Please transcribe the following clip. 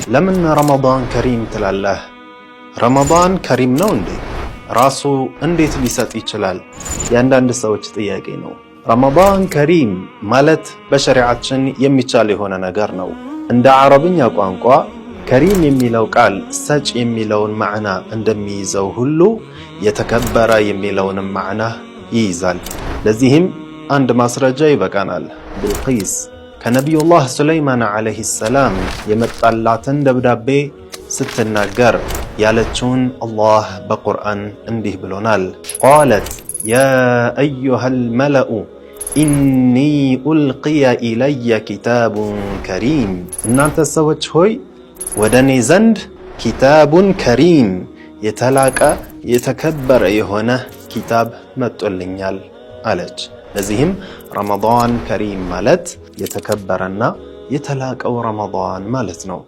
ለምን ረመዳን ከሪም ትላለህ? ረመዳን ከሪም ነው እንዴ? ራሱ እንዴት ሊሰጥ ይችላል? የአንዳንድ ሰዎች ጥያቄ ነው። ረመዳን ከሪም ማለት በሸሪዓችን የሚቻል የሆነ ነገር ነው። እንደ አረብኛ ቋንቋ ከሪም የሚለው ቃል ሰጭ የሚለውን ማዕና እንደሚይዘው ሁሉ የተከበረ የሚለውንም ማዕና ይይዛል። ለዚህም አንድ ማስረጃ ይበቃናል። ብልቂስ ከነቢዩላህ ሱለይማን ዓለይሂ ሰላም የመጣላትን ደብዳቤ ስትናገር ያለችውን አላህ በቁርአን እንዲህ ብሎናል። قالت يا أيها الملأ إني ألقي إلي كتاب كريم፣ እናንተ ሰዎች ሆይ ወደ እኔ ዘንድ كتاب كريم የተላቀ የተከበረ የሆነ ኪታብ መጥቶልኛል አለች። ለዚህም ረመዳን ከሪም ማለት የተከበረና የተላቀው ረመዳን ማለት ነው።